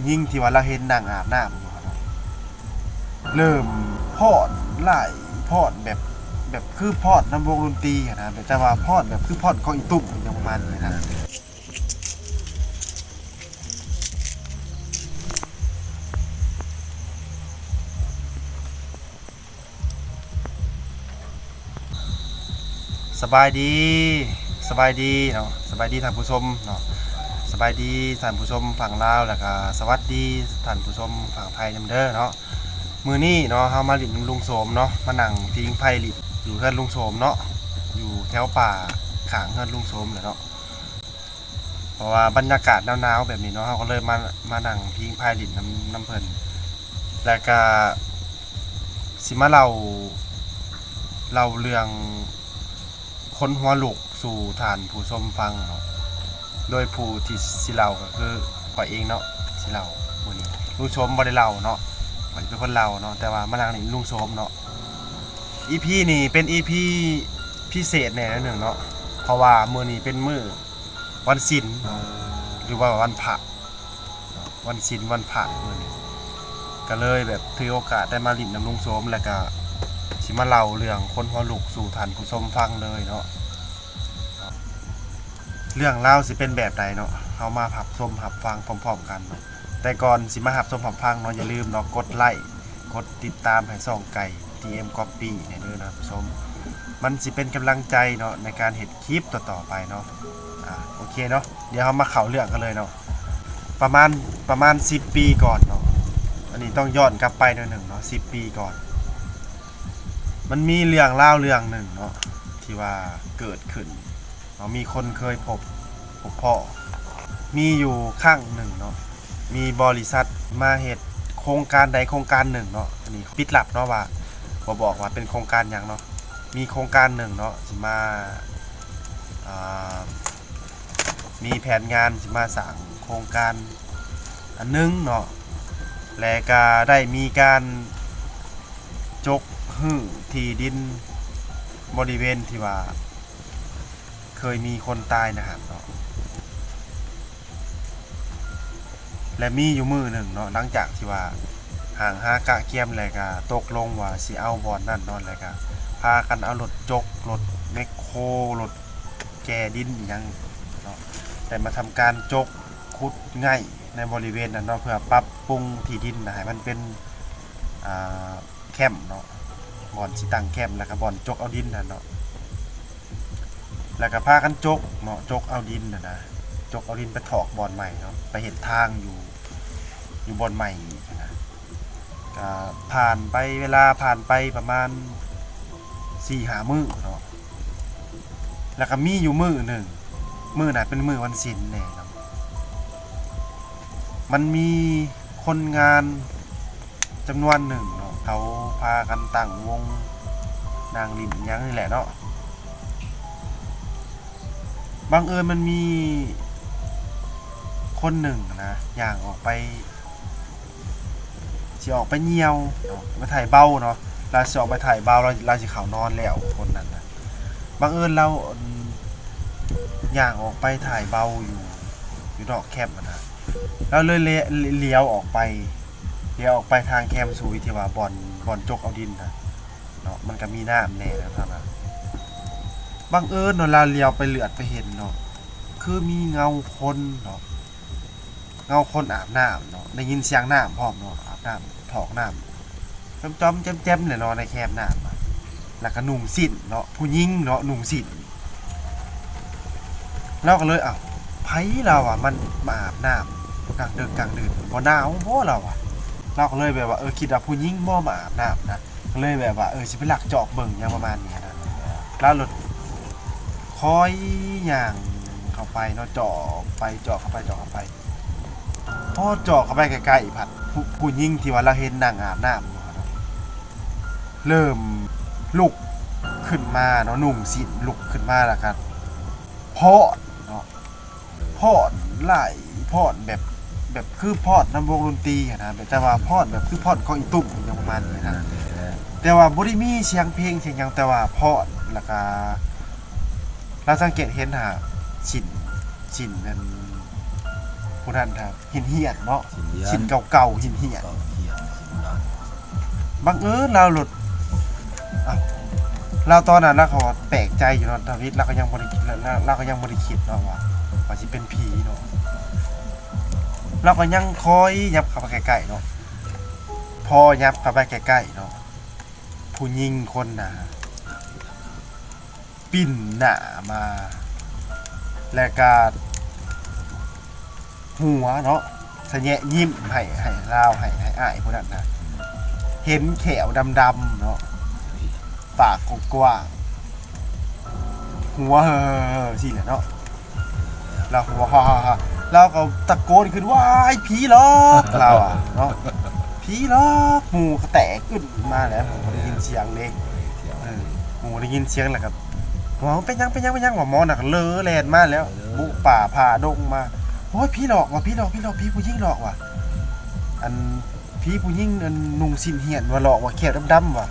ຍິງທີ່ວ່າລາວເຫັນນັ່ງອາບນ້ຳຢູ່ຫັ້ນນະ ເລີ່ມຟ້ອນຫຼາຍ ຟ້ອນແບບ ແບບຄືຟ້ອນນຳວົງດົນຕີຫັ້ນນະ ແບບ ແຕ່ວ່າຟ້ອນແບບຄືຟ້ອນຂອງອີ່ຕຸ້ມ ອີ່ຫຍັງປະມານນີ້ນະ. ສະບາຍດີ ສະບາຍດີເນາະ ສະບາຍດີທ່ານຜູ້ຊົມເນາະ ສະບາຍດີທ່ານຜູ້ຊົມຝັ່ງລາວ ແລ້ວກະສະຫວັດດີທ່ານຜູ້ຊົມຝັ່ງໄທນຳເດີເນາະ. ມື້ນີ້ເນາະ ເຮົາມາຫຼິ້ນນຳລຸງໂສມເນາະ ມານັ່ງຜິງໄຟຫຼິ້ນຢູ່ເຮືອນລຸງໂສມເນາະ ຢູ່ແຖວປ່າຂ້າງເຮືອນລຸງໂສມແຫຼະເນາະ. ເພາະວ່າບັນຍາກາດໜາວໆແບບນີ້ເນາະ ເຮົາກໍເລີຍມາ ມານັ່ງຜິງໄຟຫຼິ້ນນຳ ນຳເພິ່ນ ແລ້ວກະຊິມາເລົ່າ ເລົ່າເລື່ອງຂົນຫົວລຸກສູ່ທ່ານຜູ້ຊົມຟັງເນາະ ໂດຍຜູ້ທີ່ຊິເລົ່າກໍຄືຂ້ອຍເອງເນາະ ຊິເລົ່າ. ມື້ນີ້ລຸງໂສມບໍ່ໄດ້ເລົ່າເນາະ ຂ້ອຍເປັນຄົນເລົ່າເນາະ ແຕ່ວ່າມານັ່ງຫຼິ້ນລຸງໂສມເນາະ. ອີພີນີ້ເປັນອີພີພິເສດແດ່ໜ້ອຍໜຶ່ງເນາະ ເພາະວ່າມື້ນີ້ເປັນມື້ ວັນສິນ ຫຼືວ່າວັນພະ ວັນສິນວັນພະມື້ນີ້ ກະເລີຍແບບຖືໂອກາດໄດ້ມາຫຼິ້ນນຳລຸງໂສມ ແລ້ວກະຊິມາເລົ່າເລື່ອງຂົນຫົວລຸກສູ່ທ່ານຜູ້ຊົມຟັງເລີຍເນາະ. ເລື່ອງລາວຊິເປັນແບບໃດເນາະ ເຮົາມາຮັບຊົມຮັບຟັງພ້ອມໆກັນເນາະ. ແຕ່ກ່ອນຊິມາຮັບຊົມຮັບຟັງເນາະ ຢ່າລືມເນາະ ກົດໄລ້ ກົດຕິດຕາມໃຫ້ຊ່ອງໄກ່ ທີເອັມ ກັອບປີ້ ແດ່ເດີທ່ານຜູ້ຊົມ ມັນຊິເປັນກຳລັງໃຈເນາະ ໃນການເຮັດຄລິບຕໍ່ໆໄປເນາະ. ອາ ໂອເຄເນາະ ດຽວເຮົາມາເຂົ້າເລື່ອງກັນເລີຍເນາະ. ປະມານ ປະມານສິບປີກ່ອນເນາະ ອັນນີ້ຕ້ອງຍ້ອນກັບໄປໜ້ອຍໜຶ່ງເນາະ ສິບປີກ່ອນ ມັນມີເລື່ອງລາວເລື່ອງໜຶ່ງເນາະ ທີ່ວ່າເກີດຂຶ້ນ ເນາະ ມີຄົນເຄີຍພົບ ພົບພໍ້ ມີຢູ່ຄັ້ງໜຶ່ງເນາະ ມີບໍລິສັດມາເຮັດໂຄງການໃດໂຄງການໜຶ່ງເນາະ ອັນນີ້ປິດລັບເນາະ ວ່າບໍ່ບອກວ່າເປັນໂຄງການຫຍັງເນາະ. ມີໂຄງການໜຶ່ງເນາະ ຊິມາ ອ່າ ມີແຜນງານຊິມາສ້າງໂຄງການອັນໜຶ່ງເນາະ ແລະກະໄດ້ມີການຈົກຮື້ທີ່ດິນບໍລິເວນທີ່ວ່າ ເຄີຍມີຄົນຕາຍນະຫັ້ນເນາະ ແລະມີຢູ່ມື້ໜຶ່ງເນາະ ຫຼັງຈາກທີ່ວ່າຮ່າງຫາກະກຽມ ແລະກະຕົກລົງວ່າຊິເອົາບ່ອນນັ້ນເນາະ ແລະກະພາກັນເອົາລົດຈົກ ລົດແມັກໂຄ ລົດແກ່ດິນອີ່ຫຍັງເນາະ ໄດ້ມາທຳການຈົກ ຂຸດໄງ່ໃນບໍລິເວນນັ້ນເນາະ ເພື່ອປັບປຸງທີ່ດິນໃຫ້ມັນເປັນ ອ່າ ແຄມເນາະ ບ່ອນຊິຕັ້ງແຄມ ແລ້ວກະບ່ອນຈົກເອົາດິນຫັ້ນເນາະ ແລ້ວກະພາກັນຈົກເນາະ ຈົກເອົາດິນຫັ້ນນະ ຈົກເອົາດິນໄປຖອກບ່ອນໃໝ່ເນາະ ໄປເຮັດທາງຢູ່ ຢູ່ບ່ອນໃໝ່ອີກຫັ້ນນະ. ກະຜ່ານໄປ ເວລາຜ່ານໄປປະມານສີ່ຫ້າມື້ເນາະ ແລ້ວກະມີຢູ່ມື້ໜຶ່ງ ມື້ນັ້ນເປັນມື້ວັນສິນແດ່ເນາະ ມັນມີຄົນງານ ຈຳນວນໜຶ່ງເນາະ ເຂົາພາກັນຕັ້ງວົງນັ່ງຫຼິ້ນຫຍັງນີ້ແຫຼະເນາະ ບັງເອີນມັນມີຄົນໜຶ່ງນະ ຍ່າງອອກໄປ ຊິອອກໄປຍ່ຽວເນາະ ໄປໄຖເບົາເນາະ ລາວຊິອອກໄປໄຖເບົາ ລາວ ລາວຊິເຂົ້ານອນແລ້ວ ຄົນນັ້ນນະ ບັງເອີນລາວ ຍ່າງອອກໄປໄຖເບົາຢູ່ ຢູ່ນອກແຄມຫັ້ນນະ ລາວເລີຍ ເລ- ຫຼຽວອອກໄປ ຫຼຽວອອກໄປທາງແຄມສຸຍທີ່ວ່າບ່ອນ ບ່ອນຈົກເອົາດິນນະເນາະ ມັນກະມີນ້ຳແດ່ແລ້ວເທົ່ານັ້ນ ບັງເອີນເນາະ ລາວຫຼຽວໄປເຫຼືອດໄປເຫັນເນາະ ຄືມີເງົາຄົນເນາະ ເງົາຄົນອາບນ້ຳເນາະ ໄດ້ຍິນສຽງນ້ຳພ້ອມເນາະ ອາບນ້ຳ ຖອກນ້ຳ ຈອມໆແຈ່ມໆແຫຼະເນາະ ໃນແຄມນ້ຳ ແລ້ວກະນຸ່ງສິ້ນເນາະ ຜູ້ຍິງເນາະ ນຸ່ງສິ້ນ ລາວກໍເລີຍ ອ້າວ ໃຜລາວວ່າ ມັນມາອາບນ້ຳກາງດຶກກາງດື່ນ ບໍ່ໜາວບໍ່ລາວວ່າ ລາວກໍເລີຍແບບວ່າ ເອີ ຄິດວ່າຜູ້ຍິງບໍ່ມາອາບນ້ຳນະ ກໍເລີຍແບບວ່າ ເອີ ຊິໄປລັກຈອກເບິ່ງຫຍັງປະມານນີ້ນະ ລາວໂລດຄ່ອຍຍ່າງເຂົ້າໄປເນາະ ຈອກໄປ ຈອກເຂົ້າໄປ ຈອກເຂົ້າໄປ ພໍຈອກເຂົ້າໄປໃກ້ໆ ພັດ ຜູ້ ຜູ້ຍິງທີ່ວ່າລາວເຫັນນັ່ງອາບນ້ຳຢູ່ຫັ້ນນະ ເລີ່ມລຸກຂຶ້ນມາເນາະ ນຸ່ງສິ້ນລຸກຂຶ້ນມາ ແລ້ວກະຟ້ອນເນາະ ຟ້ອນຫຼາຍ ຟ້ອນແບບ ແບບຄືຟ້ອນນຳວົງດົນຕີຫັ້ນນະ ແບບ ແຕ່ວ່າຟ້ອນແບບຄືຟ້ອນຂອງອີ່ຕຸ້ມ ອີ່ຫຍັງປະມານນີ້ນະ ແຕ່ວ່າບໍ່ໄດ້ມີສຽງເພງສຽງຫຍັງ ແຕ່ວ່າຟ້ອນ ແລ້ວກະ ລາວສັງເກດເຫັນຫາ ສິ້ນ ສິ້ນອັນ ຜູ້ນັ້ນຫັ້ນ ເຫັນເຫຍນເນາະ ເຫັນເຫຍນ ຊິນເກົ່າໆ ເຫັນເຫຍນ ເກົ່າເຫຍນ ຊິນນັ້ນ ບັງເອີນລາວໂລດ ອ້າວ ລາວຕອນນັ້ນລາວກໍແປກໃຈຢູ່ເນາະ ທຳອິດລາວກໍຍັງບໍ່ໄດ້ ລາວ ລາວກໍຍັງບໍ່ໄດ້ຄິດເນາະວ່າ ວ່າຊິເປັນຜີເນາະ ລາວກໍຍັງຄ່ອຍຫຍັບເຂົ້າໄປໃກ້ໆເນາະ ພໍຫຍັບເຂົ້າໄປໃກ້ໆເນາະ ຜູ້ຍິງຄົນນັ້ນ ປິ່ນໜ້າມາ ແລະກະຫົວເນາະ ສະແຍະຍິ້ມໃຫ້ ໃຫ້ລາວ ໃຫ້ ໃຫ້ອ້າຍຜູ້ນັ້ນນະ ເຫັນແຂ້ວດຳໆເນາະ ປາກກວ້າງໆ ຫົວເຮີໆໆ ຊີ້ແຫຼະເນາະ. ລາວກໍບອກ ລາວກໍຕະໂກນຂຶ້ນ ວ້າຍ ຜີຫຼອກ ລາວວ່າເນາະ ຜີຫຼອກ ໝູ່ກໍແຕກອຶດມາແລ້ວ ໝູ່ໄດ້ຍິນສຽງເດ້ ເອີ ໝູ່ໄດ້ຍິນສຽງແລ້ວກໍ ເປັນຫຍັງ ເປັນຫຍັງ ເປັນຫຍັງ ວ່າໝໍນະກໍເລີແລ່ນມາແລ້ວ ບຸປ່າຜ່າດົງມາ ໂອ້ຍ ຜີຫຼອກວ່າ ຜີຫຼອກ ຜີຫຼອກ ຜີຜູ້ຍິງຫຼອກວ່າ ອັນ ຜີຜູ້ຍິງ ອັນ ນຸ່ງສິ້ນຫ້ຽນວ່າຫຼອກວ່າ ແຂ້ວດຳໆວ່າ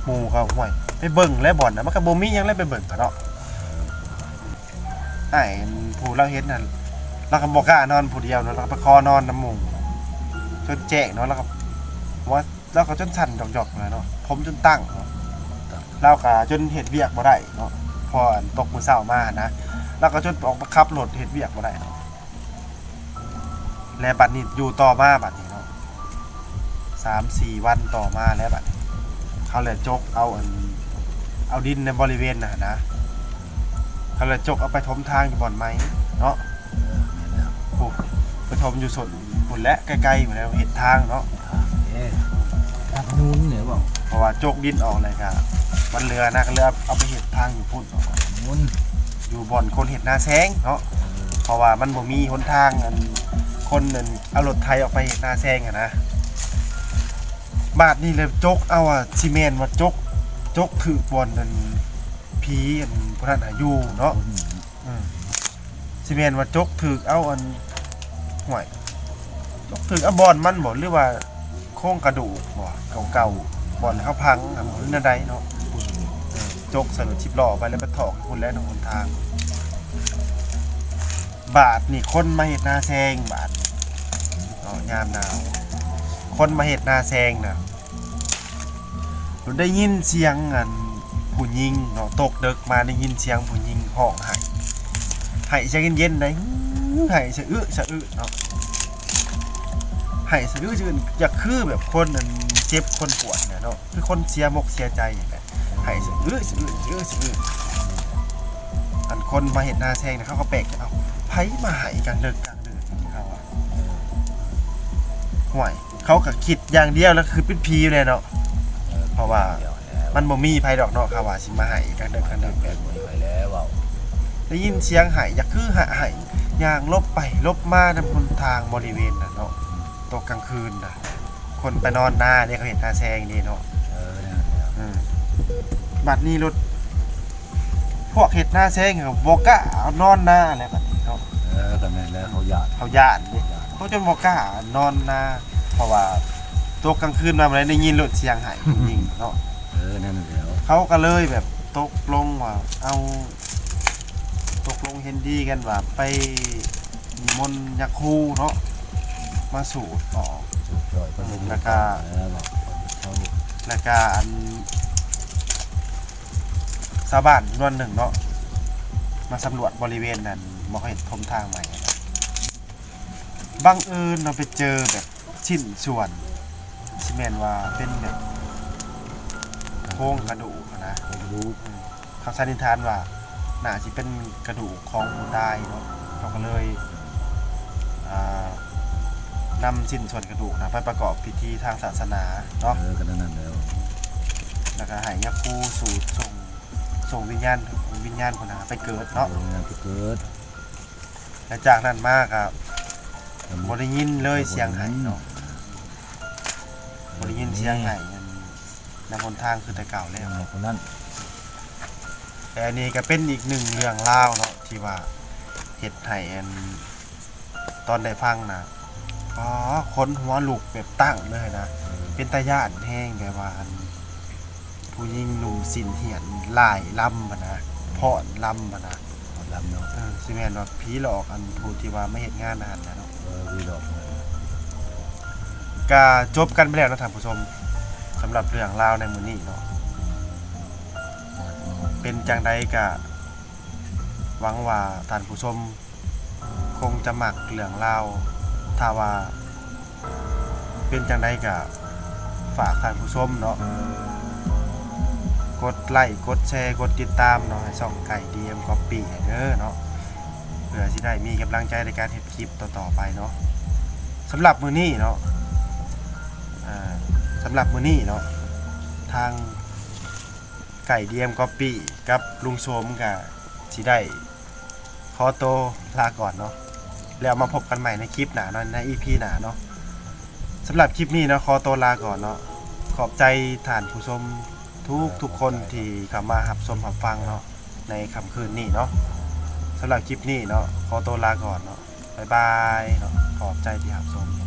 ໝູ່ກໍ ຫ້ວຍ ໄປເບິ່ງແລ້ວບ່ອນນະ ມັນກໍບໍ່ມີຫຍັງແລ້ວ ໄປເບິ່ງກະເນາະ. ອ້າຍຜູ້ລາວເຫັນຫັ້ນ ລາວກໍບໍ່ກ້ານອນຜູ້ດຽວເນາະ ລາວກໍໄປຂໍນອນນຳໝູ່ ຈົນແຈ້ງເນາະ ລາວກໍ ຫົວ ລາວກໍຈົນສັ່ນຢອກໆແລ້ວເນາະ ຜົມຈົນຕັ້ງເນາະ ລາວກໍຈົນເຮັດວຽກບໍ່ໄດ້ເນາະ ພໍຕົກມື້ເຊົ້າມາຫັ້ນນະ ລາວກໍຈົນອອກມາຂັບລົດເຮັດວຽກບໍ່ໄດ້ເນາະ. ແລະບັດນີ້ຢູ່ຕໍ່ມາບັດນີ້ເນາະ ສາມສີ່ວັນຕໍ່ມາແລ້ວບັດນີ້ ເຂົາແລະຈົກເອົາອັນ ເອົາດິນໃນບໍລິເວນນັ້ນນະ ເຂົາແລະຈົກເອົາໄປຖົມທາງຢູ່ບ່ອນໃໝ່ເນາະ ເອີ ແມ່ນແລ້ວ ໂອ້ ໄປຖົມຢູ່ສົນພຸ້ນແຫຼະ ໃກ້ໆພຸ້ນແຫຼະ ເຮັດທາງເນາະ ເອີ ທາງນູນແຫຼະເວົ້າ ເພາະວ່າຈົກດິນອອກແລ້ວກະມັນເຫຼືອນະ ກໍເລີຍເອົາໄປເຮັດທາງຢູ່ພຸ້ນເນາະ ຢູ່ບ່ອນຄົນເຮັດນາແຊງເນາະ ເອີ ເພາະວ່າມັນບໍ່ມີຫົນທາງ ອັນ ຄົນ ອັນ ເອົາລົດໄຖອອກໄປເຮັດນາແຊງຫັ້ນນະ ບາດນີ້ແລ້ວຈົກເອົາ ອາ ຊິແມ່ນວ່າຈົກ ຈົກຖືກບ່ອນ ອັນ ຜີ ອັນ ຜູ້ນັ້ນຫາຢູ່ເນາະ ອືມ ຊິແມ່ນວ່າຈົກຖືກເອົາ ອັນ ຫ້ວຍ ຈົກຖືກເອົາບ່ອນມັນບໍ ຫຼືວ່າ ໂຄງກະດູກບໍ ເກົ່າໆ ບ່ອນເຂົາພັງຫັ້ນບໍ ຫຼືແນວໃດເນາະ ເອີ ຈົກໃສ່ລົດສິບລໍ້ໄປ ແລ້ວໄປຖອກຢູ່ພຸ້ນແຫຼະເນາະຫົນທາງ ບາດນີ້ຄົນມາເຮັດນາແຊງ ບາດນີ້ເນາະ ຍາມໜາວ ຄົນມາເຮັດນາແຊງນະ ໄດ້ຍິນສຽງ ອັນ ຜູ້ຍິງເນາະ ຕົກເດິກມາໄດ້ຍິນສຽງຜູ້ຍິງຮ້ອງໄຫ້ ໄຫ້ສຽງເຢັນໆ ໄດ້ ໄຫ້ສະອຶສະອຶເນາະ ໄຫ້ສະອຶສະອຶ ຢາກຄືແບບຄົນ ອັນ ເຈັບຄົນປວດແຫຼະເນາະ ຄືຄົນເສຍມົກເສຍໃຈແຫຼະ ໄຫ້ສະອຶສະອຶ ສະອຶສະອຶ ອັນຄົນມາເຮັດນາແຊງນະ ເຂົາກໍແປກໃຈ ເອົ້າ ໃຜມາໄຫ້ກາງເດິກກາງເດີນ ເຂົາວ່າ ຫ້ວຍ ເຂົາກໍຄິດຢ່າງດຽວແລ້ວ ຄືເປັນຜີແຫຼະເນາະ ເອີ ເພາະວ່າມັນບໍ່ມີໃຜດອກເນາະ ເຂົາວ່າຊິມາໄຫ້ກາງເດິກກາງເດີນແບບ ບໍ່ມີໃຜແລ້ວເວົ້າ ໄດ້ຍິນສຽງໄຫ້ ຢາກຄືໄຫ້ ຍ່າງຫຼົບໄປຫຼົບມານຳຫົນທາງບໍລິເວນນັ້ນເນາະ ຕອນກາງຄືນນະ ຄົນໄປນອນນາເດ້ ເຂົາເຮັດນາແຊງເດ້ເນາະ ເອີ ເອີ ບັດນີ້ໂລດ ພວກເຮັດນາແຊງກໍບໍ່ກ້ານອນນາແລ້ວບັດນີ້ເນາະ ເອີ ກໍແມ່ນແລ້ວ ເຂົາຢ້ານ ເຂົາຢ້ານເດ້ ຢ້ານ ເຂົາຈົນບໍ່ກ້ານອນນາ ເພາະວ່າຕົກກາງຄືນມາບໍ່ໄດ້ ໄດ້ຍິນໂລດສຽງໄຫ້ຜູ້ຍິງເນາະ ເອີ ນັ້ນແຫຼະ ເຂົາກໍເລີຍແບບຕົກລົງວ່າ ເອົາ ຕົກລົງເຫັນດີກັນວ່າໄປນິມົນຍາຄູເນາະ ມາສູດອອກ ສູດຈ່ອຍ ເອີ ແລ້ວກໍ ແລ້ວກໍອັນ ຊາວບ້ານຈຳນວນໜຶ່ງເນາະ ມາສຳຫຼວດບໍລິເວນນັ້ນ ບໍ່ເຫັນຖົມທາງໃໝ່ ບັງເອີນເນາະ ໄປເຈີແບບຊິ້ນສ່ວນ ຊິແມ່ນວ່າເປັນແບບໂຄງກະດູກຫັ້ນນະ ໂຄງກະດູກ ເຂົາສັນນິຖານວ່າ ໜ້າຊິເປັນກະດູກຂອງຜູ້ຕາຍເນາະ ເຂົາກໍເລີຍ ອ່າ ນຳຊິ້ນສ່ວນກະດູກນະ ໄປປະກອບພິທີທາງສາສະໜາເນາະ ເອີ ກໍນັ້ນແຫຼະ ແລ້ວກໍໃຫ້ຍາຄູສູດສົ່ງ ສົ່ງວິນຍານ ວິນຍານພຸ້ນນະໄປເກີດເນາະ ເອີ ໄປເກີດ ແລະຈາກນັ້ນມາກໍບໍ່ໄດ້ຍິນເລີຍສຽງໄຫ້ເນາະ ບໍ່ໄດ້ຍິນສຽງໄຫ້ນຳຫົນທາງຄືແຕ່ເກົ່າແລ້ວ ແຕ່ອັນນີ້ກໍເປັນອີກໜຶ່ງເລື່ອງລາວເນາະ ທີ່ວ່າເຮັດໃຫ້ອັນ ຕອນໄດ້ຟັງນະ ອໍ ຂົນຫົວລຸກແບບຕັ້ງເລີຍນະ ເປັນຕາຢ້ານແຮງ ແບບວ່າອັນ ຜູ້ຍິງນຸ່ງສິ້ນຫ້ຽນຫຼາຍລຳຫັ້ນນະ ຟ້ອນລຳຫັ້ນນະ ດຳເນາະ ເອີ ຊິແມ່ນວ່າຜີຫຼອກອັນຜູ້ທີ່ວ່າມາເຮັດງານຫັ້ນແຫຼະເນາະ ເອີ ຜີຫຼອກ ກະຈົບກັນໄປແລ້ວເນາະທ່ານຜູ້ຊົມ ສຳລັບເລື່ອງລາວໃນມື້ນີ້ເນາະ ເປັນຈັ່ງໃດກະຫວັງວ່າທ່ານຜູ້ຊົມຄົງຈະມັກເລື່ອງລາວ ຖ້າວ່າ ເປັນຈັ່ງໃດກະຝາກທ່ານຜູ້ຊົມເນາະ ກົດໄລ້ກົດແຊກົດຕິດຕາມເນາະ ໃຫ້ຊ່ອງໄກ່ ດີເອັມ Copy ໃຫ້ເດີເນາະ ເພື່ອຊິໄດ້ມີກຳລັງໃຈໃນການເຮັດຄລິບຕໍ່ໆໄປເນາະ ສຳລັບມື້ນີ້ເນາະ ສຳລັບມື້ນີ້ເນາະ ທາງໄກ່ ດີເອັມ Copy ກັບລຸງໂສມກະຊິໄດ້ ຂໍໂຕລາກ່ອນເນາະ ແລ້ວມາພົບກັນໃໝ່ໃນຄລິບໜ້າເນາະ ໃນອີພີໜ້າເນາະ ສຳລັບຄລິບນີ້ເນາະ ຂໍໂຕລາກ່ອນເນາະ ຂອບໃຈທ່ານຜູ້ຊົມທຸກໆຄົນທີ່ເຂົ້າມາຮັບຊົມຮັບຟັງເນາະ ໃນຄ່ຳຄືນນີ້ເນາະ ສຳລັບຄລິບນີ້ເນາະ ຂໍໂຕລາກ່ອນເນາະ ບາຍບາຍເນາະ ຂອບໃຈທີ່ຮັບຊົມ.